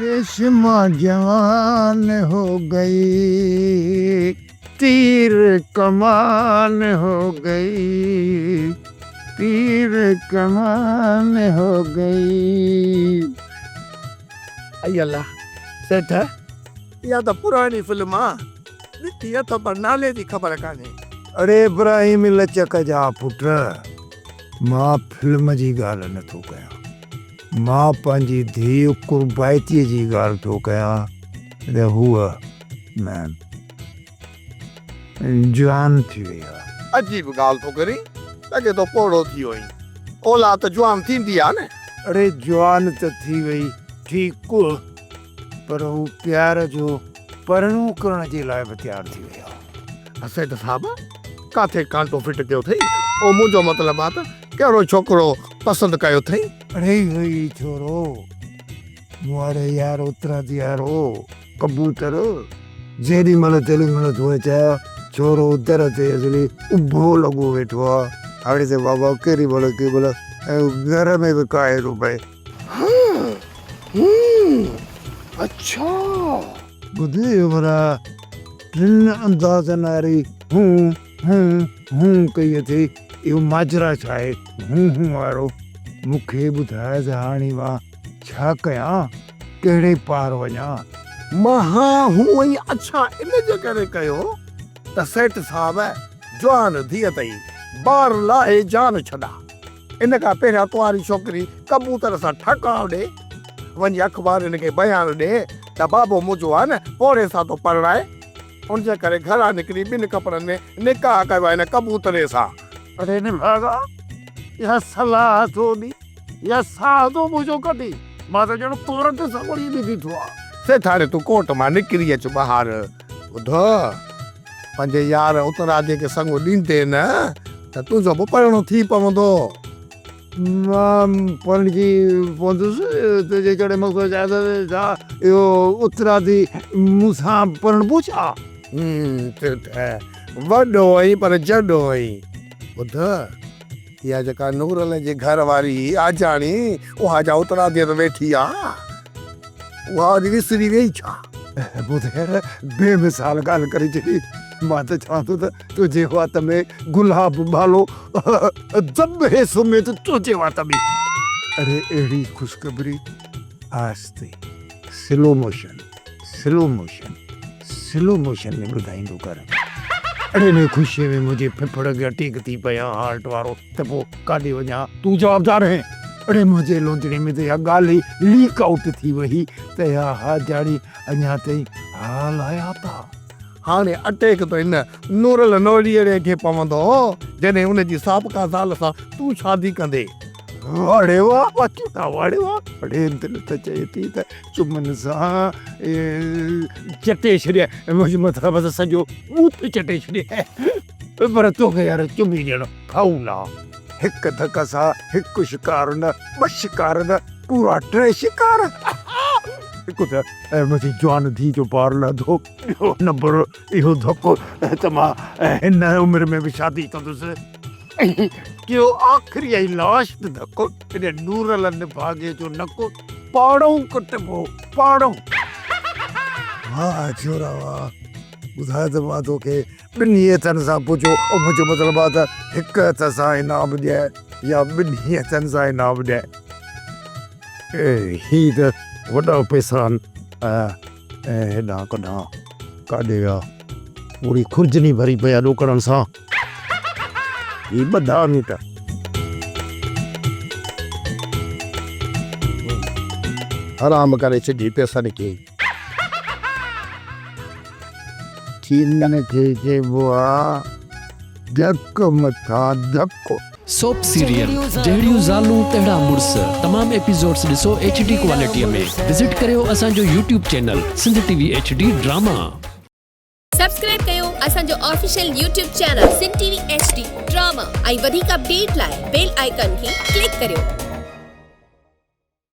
ريشما جوان هو گئي تير ڪمان هو گئي تير ڪمان هو گئي. اي الله سيٺ اها ته پراڻي فلم آ ڏٺي اٿم پر نالي جي خبر ڪانهي. اڙي ابراهيم لچڪ جا پٽ مان فلم جي ڳالهه نه ٿو ڪيان مان پنهنجي ڌيء قربائتيء جي ڳالهه ٿو ڪيان ته هوء ميم جوان ٿي وئي آ. عجيب ڳالهه ٿو ڪرين لڳي ٿو پوڙهو ٿي ويو آهين اولاد ته جوان ٿيندي آ نه. اڙي جوان ته ٿي وئي ٺيڪ پر هو پيار جو پرڻو ڪرڻ جي لاء به تيار ٿي وئي آ. سيٺ صاحب ڪاٿي ڪانٽو فٽ ڪيو اٿئي؟ او منهنجو مطلب آ ته ڪهڙو ڇوڪرو پسند ڪيو اٿئي؟ اڙي اهو ئي ڇورو مون واري يار اترادي وارو ڪبوتر جيڏي مهل تيڏي مهل ٿو اچي ڇورو در تي اصلي اڀو لڳو ويٺو آ. هاڻي ته بابا ڪيڏي مهل ڪيڏي مهل گهر ۾ به ڪاهي ٿو پئي. اڇا. ٻڌ اهو ڀلا ٽن اندازن واري هون هون هون ڪئي اٿئي اهو ماجرا ڇا آهي هون هون وارو مون کي ٻڌاء ته هاڻي مان ڇا ڪيان ڪهڙي پار وڃان. مان ها هون ۽ اڇا ان جي ڪري ڪيو ته سيٺ صاحب جوان ڌيء اٿئي بار لاهي جان ڇڏا. ان کان پهريان ڪنواري ڇوڪري ڪبوتر سان ٺڪاء ڏي، وڃي اخبارين کي بيان ڏي ته بابو منهنجو آ نه پوڙهي سان ٿو پرڻائي. ان جي ڪري گهران نڪري ٻن ڪپڙن ۾ نڪاح ڪيو آهي هن ڪبوتري سان. اڙي نڀاڳا! اها صلاح ٿو ڏي يا ساهه ٿو منهنجو ڪڍي؟ مان ته ڄڻ ڪورٽ سان وڙهي به بيٺو آهيان. سيٺ هاڻي تون ڪورٽ مان نڪري اچ ٻاهر. ٻڌ! پنهنجي يار اترادي کي سڱ ڏيندين نه ته تنهنجو به پرڻو ٿي پوندو. مان پرڻجي پوندس تنهنجي ڪري مون کي چاهي ته ڇا اهو اترادي مون سان پرڻبو ڇا؟ تون ته وڏو آهين پر جڏو آهين. ٻڌ! اها جيڪا نورل جي گهر واري آجاڻي اها جا اتراديء تي ويٺي آ، اها وري وسري ويئي ڇا؟ ٻڌ يار بي مثال ڳالهه ڪري ڇڏي. مان ته چوان ٿو ته تنهنجي وات ۾ گلاب ٻالو دٻي سميت تنهنجي وات ۾. اڙي اهڙي خوشخبري آهستي slow motion slow motion slow motion ۾ ٻڌائيندو ڪر. اڙي انهي خوشيء ۾ منهنجي ڦڦڙ کي اٽيڪ ٿي پئي آ هارٽ وارو ته پوء ڪاڏي وڃان. تون جوابدار آهين. اڙي منهنجي لونجڙي ۾ ته اها ڳالهه ئي ليڪ آئوٽ ٿي وئي ته اها حاجاڻي اڃا تائين حال حيات آ. هاڻي اٽيڪ ته هن نورل نوريئڙي کي پوندو جڏهن ان جي سابقه زال سان تون شادي ڪندين. واڙي واهه واچوڙا واڙي واهه. اڙي دل ته چئي ٿي ته چمن سان چٽي ڇڏيان منهنجو مطلب ته سڄو ٻوٿ چٽي ڇڏيان پر توکي يار چمي ڏيڻ فائول آ. هڪ ڌڪ سان هڪ شڪار نه ٻه شڪار نه پورا ٽي شڪار. هڪ ته منهنجي جوان ڌيء جو بار لڌو ٻيو نمبر اهو ڌڪ ته مان هن عمر ۾ به شادي ڪندس ۽ ٽيون آخري ۽ لاسٽ ڌڪ ان نورل نڀاڳي جو نڪ پاڙئون ڪٽبو پاڙئون. واهه ڇورا واهه ٻڌاء ته مان توکي ٻنهي هٿن سان پڇيو منهنجو مطلب آهي ته هڪ هٿ سان انعام ڏيان يا ٻنهي هٿن سان انعام ڏيان. هي ته وڏا پئسا آهن. هيڏانهن ڪڏهان ڪاڏي ويا. پوري خرجني ڀري پئي آ ڏوڪڙن سان. هي ٻڌا نوٽ. حرام ڪري ڇڏي پئسن کي. چينن کي چئبو آ ڌڪ مٿان ڌڪ. سوپ سيريل جهڙيون زالون تهڙا مڙس تمام ايپيسوڊس ڏسو ايڇ ڊي ڪوالٽي ۾ وزٽ ڪريو اسان جو YouTube channel Sindh T V H D drama. Subscribe ڪيو اسان جو official YouTube channel Sindh T V H D drama ۽ وڌيڪ اپڊيٽ لاء بيل آئيڪان کي ڪلڪ ڪريو.